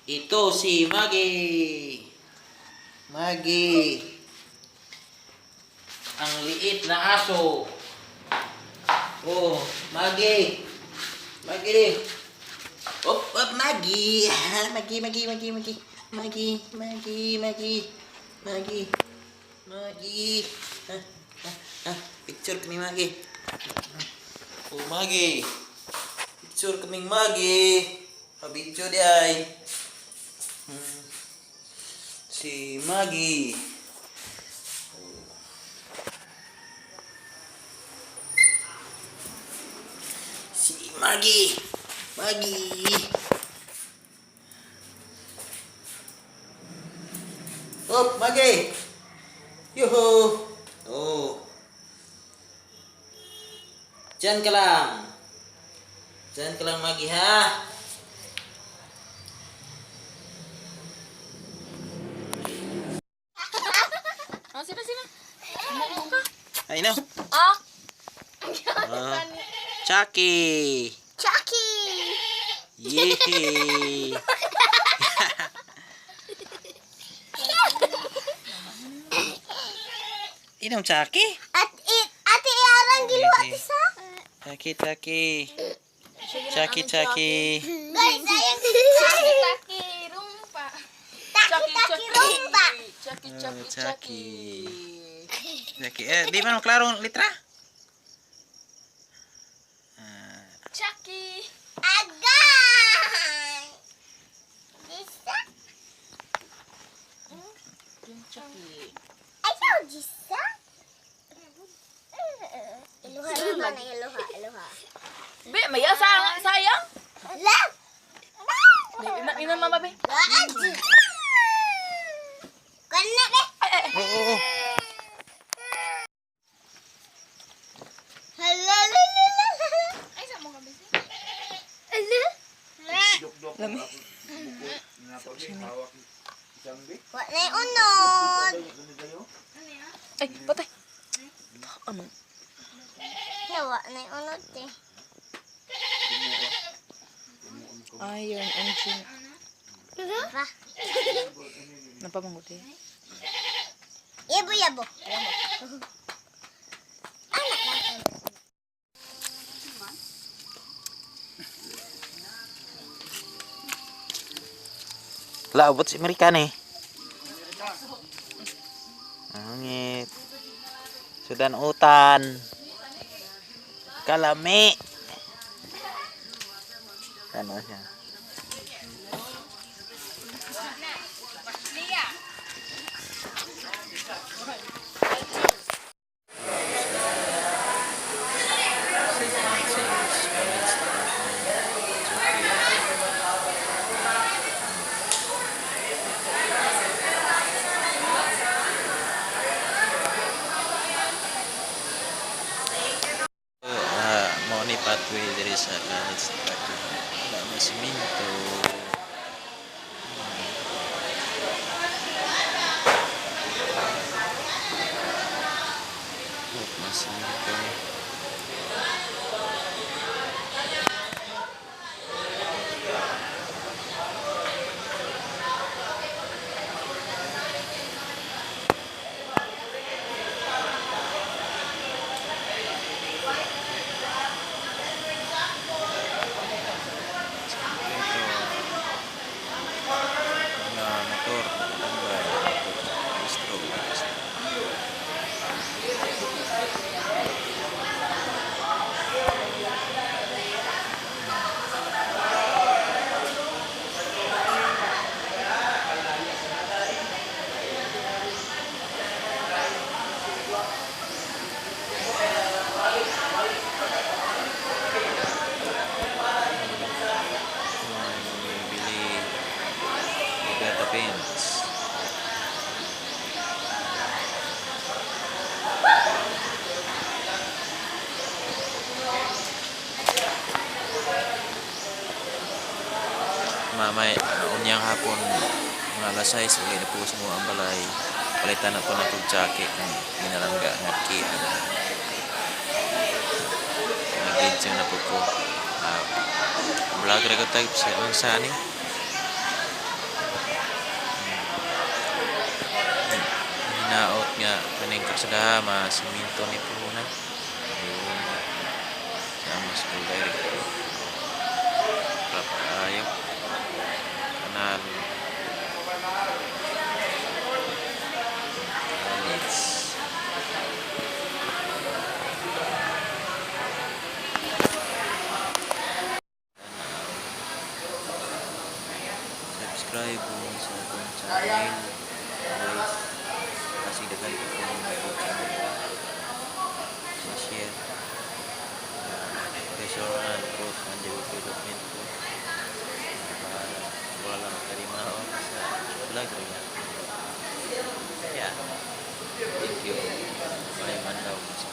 Ito si Maggie. Maggie. Ang liit na aso. Oh, Maggie. Maggie. Op, op, Maggie. Maggie, Maggie, Maggie, Maggie. Maggie, Maggie, Maggie. Maggie. Maggie. Ah, ah, ah. Picture kami, Maggie. Oh, Maggie. Picture kaming Maggie. Pa-video di ay. Si Maggie. Si Maggie. Maggie. Up, Maggie. Yuhu. Oh. Diyan ka lang. Diyan ka lang, Maggie, ha? Ah, sino, sino? Umuo ka. Ay, no. Ah! Ah. Chucky. Chucky! Yee! Inom Chucky? At it, ate arang giluwa Ate. sa. Chucky, Chucky. Chucky, Chucky. Guys, ayang Chucky, Chucky, rumpa. Taki taki rumba. Chucky, Oh, Chucky, Chucky. Chucky. Chucky. Eh, di man klaro ang litra? Ah, Chucky. Agay! Disa? Yung Chucky. Ayaw, disa? Iluha naman na iluha, iluha. Be, maya sayang, sayang. La! Be, ina, ina mama, be. Aji! Kana be! Ay, ay, ay. Oo, oo, oo. Hala, la, la, la, la. Ay, sa mo kami. Hala? Lami. Wa na yung unod. Ay, patay. Ano? Wa na yung unod eh. Ay, yun, engine. Ba? Napamanguti. Yabo, yabo. Anak lang. Laabot si Amerikano eh. Angit. Sudan utan. Kalami. Ano siya? St. Francis College Department, Sophia. Ah, mao ni pathway diri sa college department. Wala may simento. Oh, may simento ni. Ito, mga motor, tambay, bistro, bistro. Mga bumibili, Roberta Pins. Mamay, unyang hapon, mga alas 6, uli na po sa mga ang balay. Palitan na po na itong jacket kung ginalangga nga kihan. Nag-video na po ko. Vlog ra ko type sa unsa ni. Nga kaning karsada masiminto ni puhunan. Ayun. Sa among school director. Kapaayo. Kanal. College. Tanaw. Subscribe mo sa akong channel. Guys, kasi daghan ko kung channel ko. Share. Resoran ko and development ko. Para wala makalimaw sa vlog rin. Yeah. Thank you. May mandaw sa